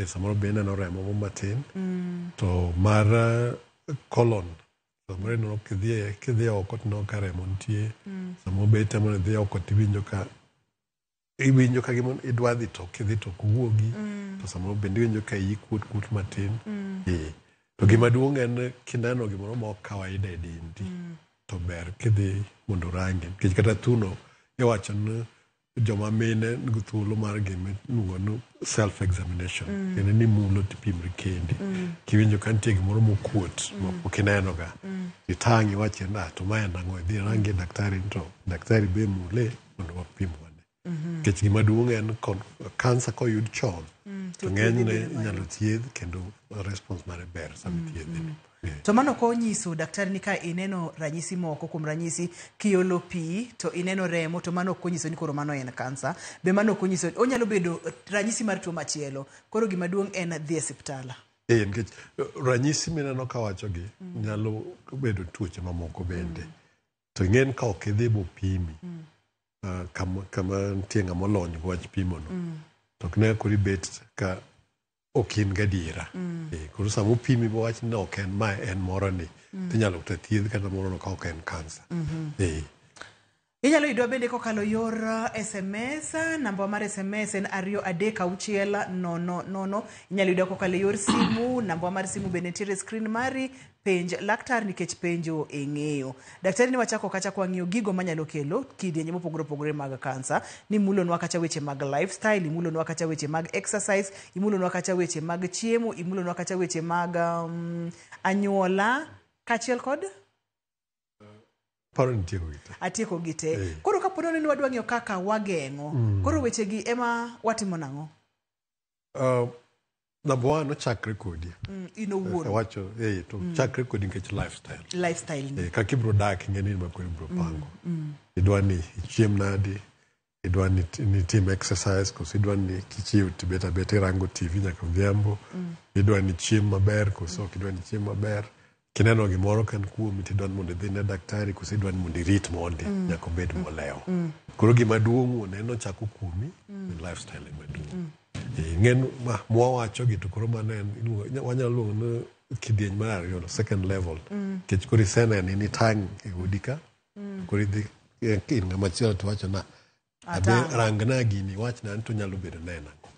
Samoro be ineno remo mo matin. To mar colon samoro ineno kidhi oko tineno ka remo nitie. Samoro be itemo ni idhi oko tiwinjo ka iwinjo ka gima idwa dhi to kidhi to ok wuogi. To samoro bende iwinjo ka iyi kuot kuot matin. To gima duong' en kineno gimoro ma ok kawaida e dendi to ber kidhi mondo orangi nikech kata thuno iwacho ni Joma mine nigi thuolo mar gima iluongo ni self examination. Kendo ni mulo tipimri kendi. Kiwinjo ka nitie gimoro mokuot ma pok inenoga, itang' iwach ni "Ah, to mae en ang'o?" Idhi irangi daktari to daktari be mule mondo wapim wane. Nikech gima duong' en kansa koyud chon to to ng'enyne thiedhe bedo inyalo thiedh kendo response mare ber sama ithiedhe. To mano ok onyiso, daktari, ni ka ineno ranyisi moko, kuom ranyisi kiolo pi to ineno remo, to mano ok onyiso ni koro mano en kansa. Be mano ok onyiso, onyalo bedo ranyisi mar tuo machielo. Koro gima duong' en dhi e osiptal. Nikech ranyisi mineno kawachogi nyalo bedo tuoche mamoko bende. To ing'en ka ok idhi bopimi kama nitie ng'ama olony gi wach pimono, to ok ne koro ibet ka ok in gadiera. Koro sama opimi bowach ni ok en mae, en moro ni, tinyalo kata thiedh kata moro no ka ok en kansa. Inyalo yudwa bende kokalo yor SMS. Namba mar SMS en 23600. Inyalo yudwa kokalo yor simu. Namba mar simu bende nitiere e screen mari. Penj laktar, nikech penjo e ng'eyo. Daktari, ni wachako kacha kwang'iyo gigo manyalo kelo kidienje mopogore opogore mag kansa. Nimulonwa kacha weche mag lifestyle, imulonwa kacha weche mag exercise, imulonwa kacha weche mag chiemo, imulonwa kacha weche mag anyuola, kaachiel kod Paro ni tieko gi te. Atieko gi te. Eh. Koro kapo ni wadwa ng'iyo kaka wageng'o, koro wechegi ema watimo nang'o? Number one, ochakre kodi. In owuon. Awacho, to chakre kodi nikech lifestyle. Lifestyle ni. Kaka ibiro dak ing'e ni ma koro ibiro pango. Idwa ni ichiem nadi, idwa ni nitim exercise, koso idwa ni kichiew tibet abeta irango TV nyaka odhiambo. Idwa ni chiem maber, koso ok idwa ni chiem maber. Kineno gimoro ka en kuomi tidwa ni mondo idhi ne daktari, koso idwa ni mondo irit mondi nyaka obed molewo. Koro gima duong' wuon en ochako kuomi, lifestyle ema duong'. Ing'en ma mwawacho gi to koro mano en wanyalo luongo ni kidieny mar ariyo no, second level. Nikech koro isenene ni itang' e odi ka, koro idhi ir ng'ama chielo to iwacho na abe Atang'. rangna gini iwachna ni to nyalo bedo ne en ang'o.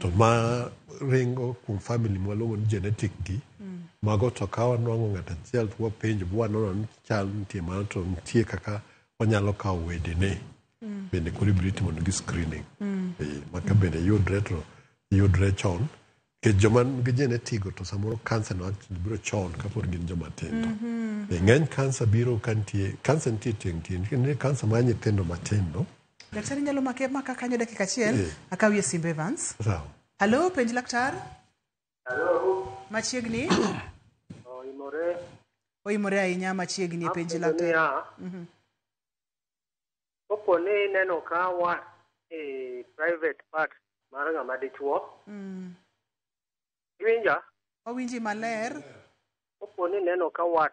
To ma ringo kuom family mwaluongo ni genetic gi, mago to ka wanwang'o ng'ato achiel to wapenjo bu wanono ni chal nitie mano, to nitie kaka wanyalo kawo wedene bende koro ibiro itimo negi screening. Maka bende yudre to yudre chon. Nikech joma nigi genetic go to samoro kansa no actually biro chon kapod gin joma tindo. Ng'eny kansa biro ka nitie kansa, nitie tieng' tieng', nitie kansa mar nyithindo matindo. Daktari, nyalo make maka kanyo dakika achiel. Akawie simbe Evans. Sawa. Halo, penj laktar. Hello. Machiegni. Oimore. Oimore ahinya. Machiegni e penj Apenjo laktar. niya, kopo ni ineno ka wa e private part mar ng'ama dichuo, iwinja? Wawinji maler. Kopo ni ineno ka wat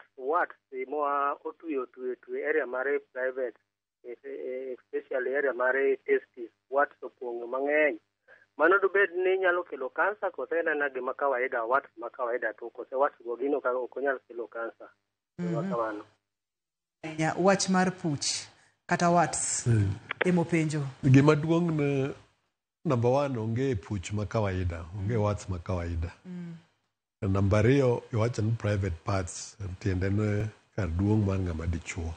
moa otwi otwi otwi area mar private, especially area mar testis, wat opong'o mang'eny. Mano dobed ni nyalo kelo kansa kose en aena gima kawaida, wat ma kawaida to kose wat go gino ka ok onyal kelo kansa. Kamano. Ahinya. Wach mar puch kata warts emopenjo. Gima duong' ne number one, onge puch ma kawaida, onge warts ma kawaida. Namba ariyo, iwacho ni private parts, tiende ne kar duong' mar ng'ama dichuo.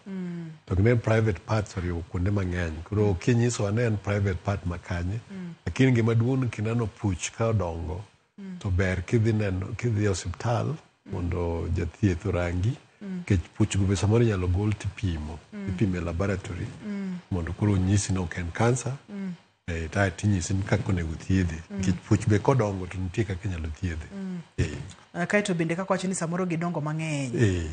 To ne private parts oriwo kuonde mang'eny. Koro kinyisowa ni en private part ma kanye, lakini gima duong' ni kineno puch ka odongo, to ber kidhi neno, kidhi e osiptal mondo jathieth orangi. Nikech puch go be samoro inyalo gol tipimo, ipimo e laboratory mondo koro onyisi ni ok en kansa. To inyisi ni kaka onego thiedhe. Nikech puch be kodongo to nitie kaka inyalo thiedhe. Kaeto bende kaka wacho ni samoro gidongo mang'eny.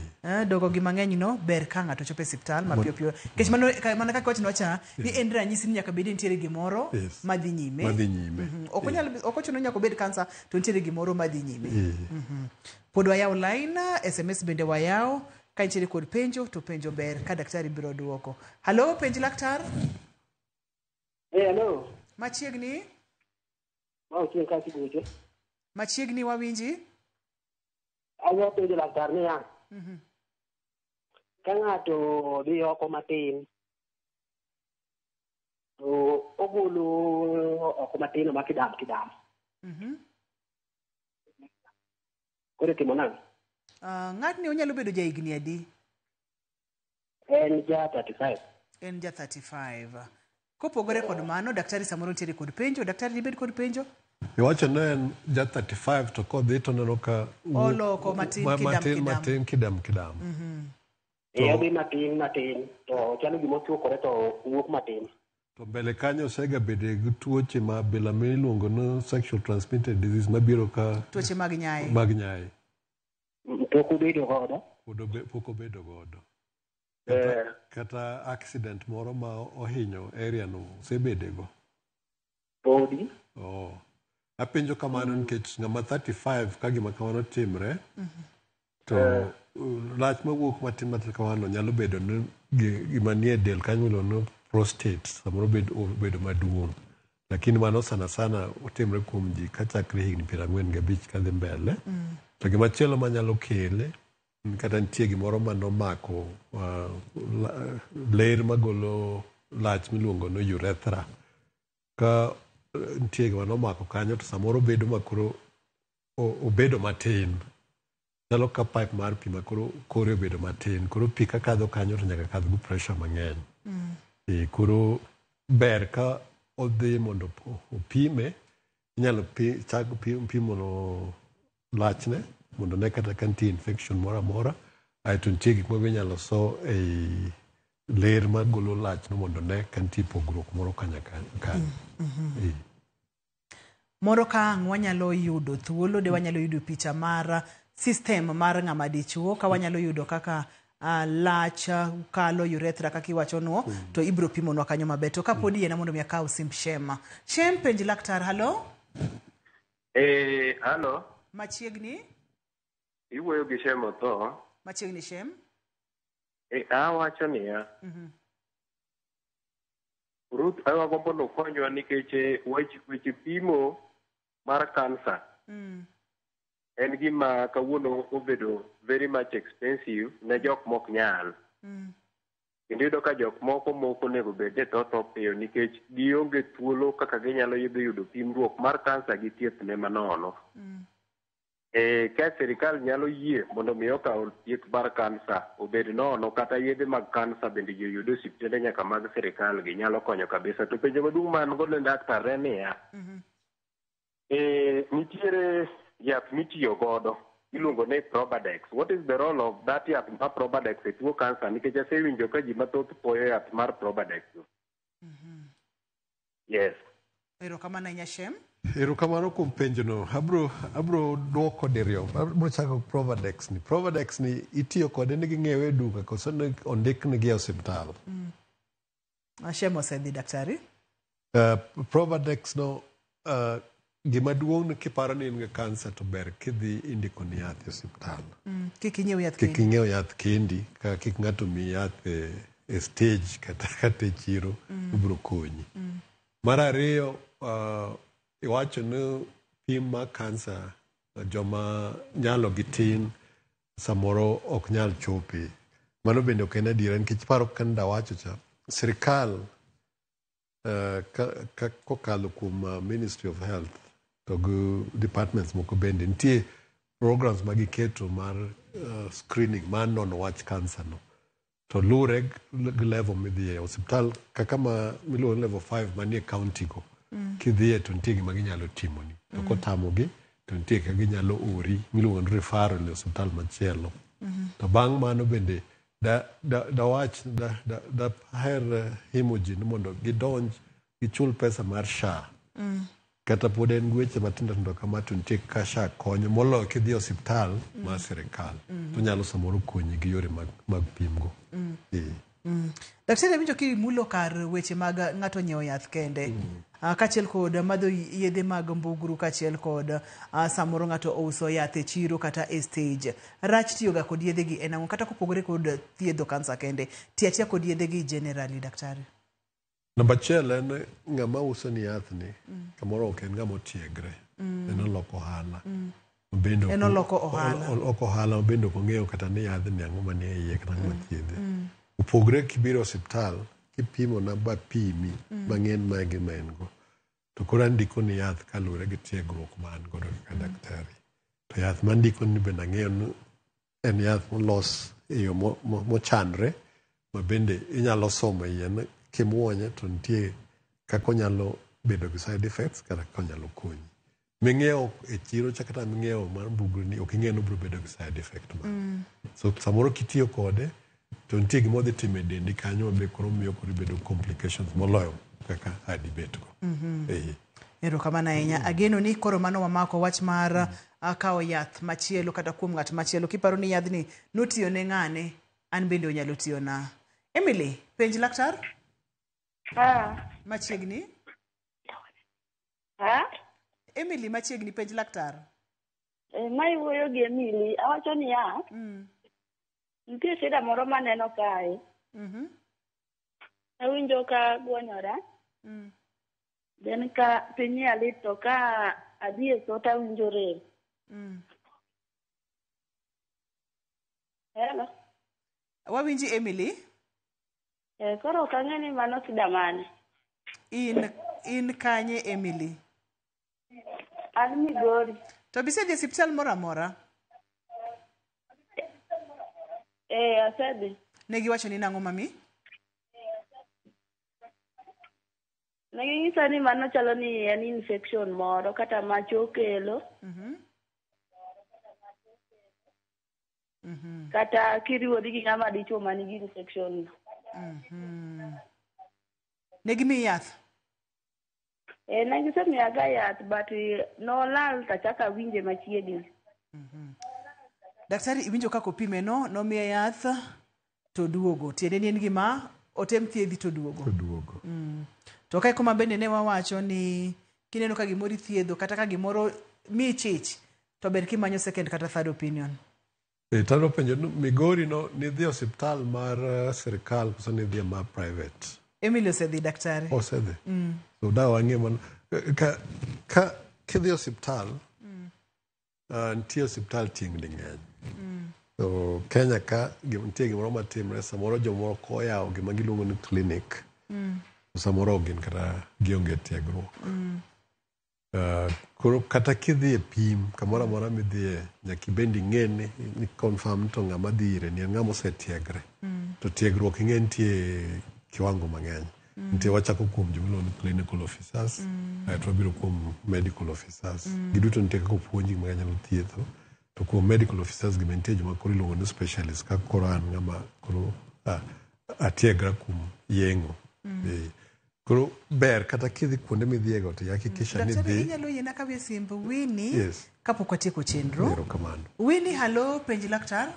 Dongo gi mang'eny no ber ka ng'ato chopo e osiptal mapiyo piyo. Nikech mano mana kaka wachno cha ni en ranyisi ni nyaka bed ni nitiere gimoro madhi nyime. Madhi nyime. Ok onyal, ok ochuno ni nyaka obed kansa, to nitiere gimoro madhi nyime. Pod wayawo line, SMS bende wayawo. Ka nitiere kod penjo to penjo ber ka daktari biro duoko. Halo, penj laktar. Hello. Machiegni. Ma ochieng' ka Kibuche. Machiegni, wawinji. Anya penjo laktar niya, ka ng'ato dhi oko matin, to ogolo oko matin ma kidam kidam. Koro itimo nang'o? Ng'atni onyalo bedo jahigni adi? En ja 35. En ja 35. Kopogore kod mano, daktari samoro nitiere kod penjo. Daktari dibed kod penjo? Iwacho ne en ja 35 to kodhi to neno ka Oloko matin kidam matin kidam. Matin kidam kidam. E odhi matin matin to chalo gima ochuokore to wuok matin. To mbele kanyo osegabede gi tuoche ma bila miluongo ni sexual transmitted disease mabiro ka Tuoche mag nyaye. Mag nyaye. Pok obedo godo. Pod pok obedo godo. Kata accident moro ma ohinyo area no osebedego. Podi. Oh. Apenjo kamano nikech ng'ama 35 ka gima kamano timre to lach mawuok matin matin kamano nyalo bedo ni gima nie del kanyo miluongo ni prostate samoro obedo maduong', lakini mano sana sana otimre kuom ji kachakre higni 45 kadhi mbele. To gimachielo manyalo kele en kata nitie gimoro manomako ler magolo lach miluongo ni urethra ka nitie gima nomako kanyo to samoro bedo makoro obedo matin, chalo ka pipe mar pi makoro kore obedo matin, koro pi kakadho kanyo to nyaka kadh gi pressure mang'eny. E, koro ber ka odhi mondo opime. Inyalo chak pimo no lachne mondo ne kata ka nitie infection moro amora. Aeto nitie gik moko inyalo so ei ler magolo lachno mondo ne ka nitie pogruok moro kanyo kanyo. E. Moro ka ang' wanyalo yudo thuolo de wanyalo yudo picha mar system mar ng'ama dichuo ka wanyalo yudo kaka lach kalo urethra kaka iwacho to ibro pimonwa kanyo maber. To kapod yiena mondo mi akaw simb Shem. Shem, penj laktar. Halo? Eh, halo, Machiegni. Iwuoyo gi Shem Otho. Machiegni, Shem. Eh, awacho niya, Ruth, awagombo nokonywa nikech weche pimo mar kansa en gima kawuono obedo very much expensive ne jok mok nyal. Kendo iyudo ka jok moko mok onego bed ni tho tho piyo nikech gionge thuolo kaka ginyalo dhi yudo pimruok mar kansa gi thieth ne manono. E, ka sirikal nyalo yie mondo mi okaw thieth mar kansa obed nono kata yedhe mag kansa bende ji oyud e osiptende nyaka mag sirikal gi nyalo konyo kabisa. To penjo maduong' ma an go ne daktar en niya, e, nitiere yath mitiyo godo iluongo ni Probadex. What is the role of that yath mar Probadex e tuo kansa? Nikech asewinjo ka ji mathoth poyo yath mar Probadex. Yes. Erokamano ahinya, Shem. Erokamano kuom penjono. Abro duoko diriyo. Abro chako Provadex ni. Provadex ni itiyo kode ni ging'iewe e duka koso ni ondiknigi e osiptal? Shem osedhi, daktari. Provadex no gima duong' ni kiparo ni in gi kansa to ber kidhi indiko ni yath e osiptal. Kik inyiew yath Kik kendi. ing'iew yath kendi, ka kik ng'ato miyi yath e stage kata e chiro obiro konyi. Mar ariyo, iwacho ni pim mar kansa joma nyalo gi tin samoro ok nyal chope. Mano bende ok en adiera nikech paro kaka ndawacho cha, sirikal kokalo kuom Ministry of Health to gi departments moko bende nitie programs ma giketo mar screening mar nono wach kansa no. To luwre gi level midhiye osiptal kaka ma miluongo ni level 5 manie county go. Kidhiye to nitie gima ginyalo timoni. To kotamogi to nitie kaka ginyalo ori miluongo ni referral e osiptal machielo. To bang' mano bende da, da, dawach da, da, da her himo ji ni mondo gidonj gichul pesa mar SHA. Kata pod en gi weche matindo tindo kama to nitie kaka SHA konyo moloyo kidhi e osiptal mar sirikal. To nyalo samoro konyi gi yore mag pimgo. Eh. Daktari, awinjo kimulo kar weche mag ng'ato nyiewo yath kende. Kaachiel kod madho yedhe mag mbugru kaachiel kod samoro ng'ato ouso yath e chiro kata e stage. Rach tiyoga kod yedhe gi en ang'o? Kata kopogore kod thiedho kansa kende, tiyo atiya kod yedhe gi generally, daktari. Namba achiel en ng'ama uso ni yath ni kamoro ok en ng'ama otiegre. En oloko ohala. Bende En oloko ohala. Oloko ohala ma bende ok ong'eyo kata ni yadhni ang'o manie iye kata ang'o mathiedhe. Opogre kibiro e osiptal kipimona ba pimi mang'en ma gima en go. To koro andiko ni yath kaluwore gi tiegruok ma an godo kaka daktari. To yath mandiko ni bende ang'eyo ni en yath molos e yo mochanre. Ma bende inyalo somo iye ni kimuonye to nitie kaka onyalo bedo gi side effects kata kaka onyalo konyi. Ming'iewo e chiro cha kata ming'iewo mar mbugru ni ok ing'e ni obiro bedo gi side effect ma. So samoro kitiyo kode to nitie gima odhi timo e dendi kanyo mabe koro miyo koro ibedo complications moloyo kaka adibet go. Eh. Erokamano ahinya. Ageno ni koro mano wamako wach mar kawo yath machielo kata kuom ng'at machielo. Kiparo ni yadhni notiyo ne ng'ane, an bende onyalo tiyona. Emily, penj laktar? Machiegni. Emily machiegni penj laktar. Ma iwuoyo gi Emily, awacho niya, nitie shida moro maneno kae. Awinjo ka gwonyora, then ka piny iya lit to ka adhi e cho to awinjo rem. Hello? Wawinji Emily. Koro ok ang'e ni mano shida mane. In kanye Emily? An Migori. To bisedhi e osiptal moro amora? Asedhi. Ne giwacho ni nang'o mami? Ne ginyisa ni mano chalo ni en infection moro kata mach okelo. Kata kiriwori gi ng'ama dichuo manigi infection no. Ne gimiyi yath? Ne gisemiyaga yath but nolal tachako awinje machiegni. Daktari iwinjo kaka opime no, nomiye yath to duogo. Tiende ni en gima otem thiedhi to duogo. To duogo. To kae kuma bende ne wawacho ni kineno ka gimoro ithiedho kata ka gimoro miyi chich to ber kimanyo second kata third opinion. Tadwa penjo ni Migori no nidhi e osiptal mar sirikal koso nidhi e mar private? Emily osedhi daktari. Osedhi. So da wang'e mano ka kidhi e osiptal nitie osiptal tieng'ni ng'eny. So Kenya ka nitie gimoro matimre samoro jomoko oyawo gima giluongo ni clinic to samoro ok gin kata gionge tiegruok. Koro kata kidhi e pim kamoro amora midhiye nyaka ibend ing'e ni confirm to ng'ama dhi ire ni en ng'ama osetiegre. To tiegruok ing'e nitie kiwango mang'eny. Nitie wachako kuom joma iluongo ni clinical officers, aeto wabiro kuom medical officers. Giduto nitie kaka opuonjgi ma ginyalo thietho. To kuom medical officers gi be nitie joma koro iluongo ni specialist kaka koro an ng'ama koro atiegra kuom yeng'o. Koro ber kata kidhi kuonde midhiyego to ihakikisha ni Daktari dhi. inyalo yiena kawie simb Winnie Yes. kapok watieko chenro. Erokamano. Winnie, halo, penj laktar.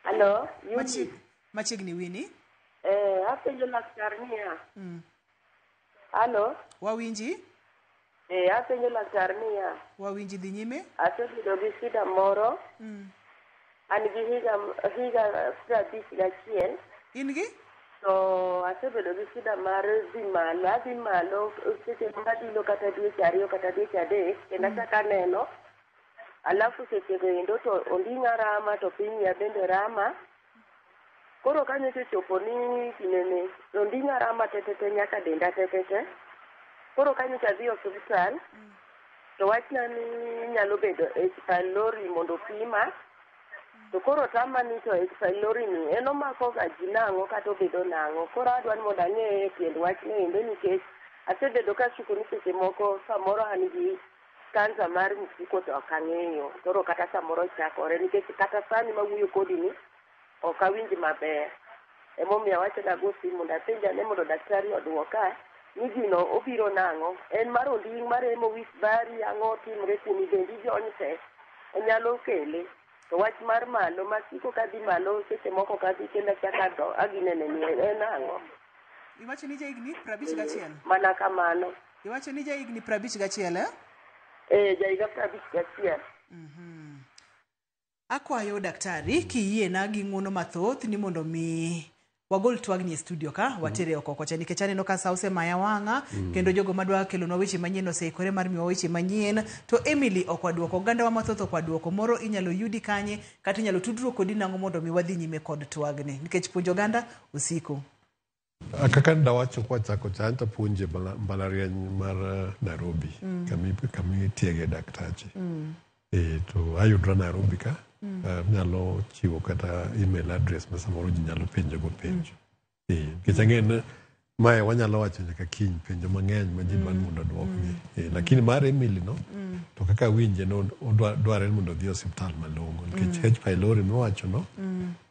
Halo, Machiegni Winnie. Apenjo laktar niya. Halo, Wawinji? Apenjo laktar niya. Wawinji dhi nyime. Asebedo gi shida moro. An gi higa 51. In gi? To asebedo gi shida mar dhi malo, adhi malo seche moko adilo kata dweche 2 kata dweche 3 kendo achako aneno. Alafu sechego endo to onding'a rama to piny wiya bende rama. Koro kanyocha ochopo ni kinene onding'a rama tetete nyaka denda tetete. Koro kanyocha adhi osiptal to wachna ni nyalo bedo H pylori mondo opima. To koro tama ni to H pylori ni en omako ga ji nang'o kata obedo nang'o. Koro adwa ni mondo ang'e tiend wachno endo nikech asebedo kashuku ni seche moko samoro an gi kansa mar mfuko to ok ang'eyo. Koro kata samoro chakore nikech kata sani mawuoyo kodi ni ok awinj maber. Emomiyo awacho ni ago simu mondo apenj ane mondo daktari oduoka ni gino obiro nang'o. En mar onding' maremo wich bari ang'o timre kuomi dendi jony te onyalo kele. To wach mar malo masiko kadhi malo seche moko kadhi kendo achako aginene ni en ang'o. Iwacho ni jahigni 51. Mana kamano. Iwacho ni jahigni 51 eh? Jahiga 51. Akwayo daktari kiyiena gi ng'uono mathoth ni mondo mi wagol twagni e studio ka watere oko kocha nikech aneno ka sa osemaya wang'a kendo jogo madwa kelonwa weche manyien oseikore mar miyowa weche manyien to Emily ok waduoko ogandawa mathoth ok waduoko moro inyalo yudi kanye kata inyalo tudruok kodi nang'o mondo mi wadhi nyime kod twagni nikech puonjo oganda osiko. Kaka ndawacho kwachako cha an tapuonje mbalariany mar Nairobi kami itiege daktache. To ayudra Nairobi ka Nyalo chiwo kata email address ma samoro ji nyalo penjo go penjo. Nikech ang'e ni mae wanyalo wacho nyaka kiny, penjo mang'eny ma ji dwaro mondo odwokgi. Lakini mar Emily no, to kaka awinje no, dwarre ni mondo odhi e osiptal malong'o nikech H pylori miwacho no,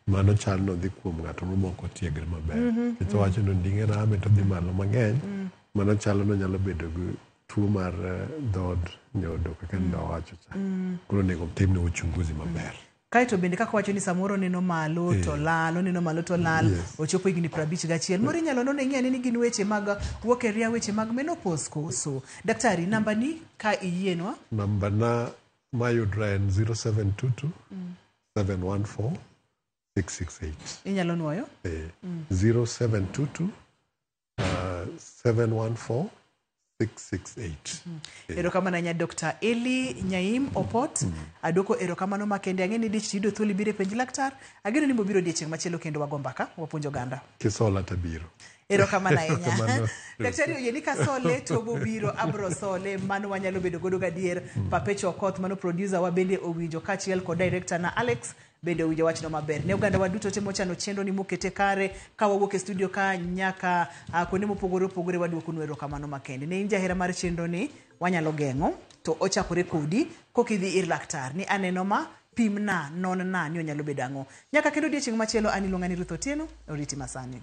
mano chal nodhi kuom ng'ato mok otiegre maber. Nikech owacho ni onding'e rame to dhi malo mang'eny, mano chalo nonyalo bedo gi tuo mar dhood nyodo kaka ne owacho cha. Koro onego timne uchunguzi maber. Kaeto bende kaka wacho ni samoro neno malo to lal, oneno malo to lal, ochopo higni 51. Moro inyalo none ng'e ni gin weche mag wuok e ria, weche mag menopause koso. Daktari, namba ni ka iyienwa. Namba na mayudra en 0722 714 668. Inyalo nuoyo? 0722 714 668. Erokamano ahinya Dr. Eli Nyaim Opot. Adwoko erokamano makende. Ang'e ni dich yudo thuolo ibiro e penj laktar. Ageno ni bobiro odiechieng' machielo kendo wago mbaka, wapuonj oganda. Kisola tabiro. Erokamano ahinya. Erokamano. Daktari oyie ni kasole to bobiro abro sole, mano wanyalo bedo godo gadier. Papecho Okoth mano producer wa bende owinjo kaachiel kod director na Alex bende owinjo wachno maber. Ne oganda wa duto te mochano chenro ni mokete kare ka wawuok e studio ka nyaka kuonde mopogore opogore waduokonu erokamano makende. Ne in jahera mar chenro ni wanyalo geng'o to ochakore kodi kokidhi ir laktar ni aneno ma pimna non na ni onyalo bedo ang'o. Nyaka kendo odiechieng' machielo an iluonga ni Ruth Otieno oriti masani.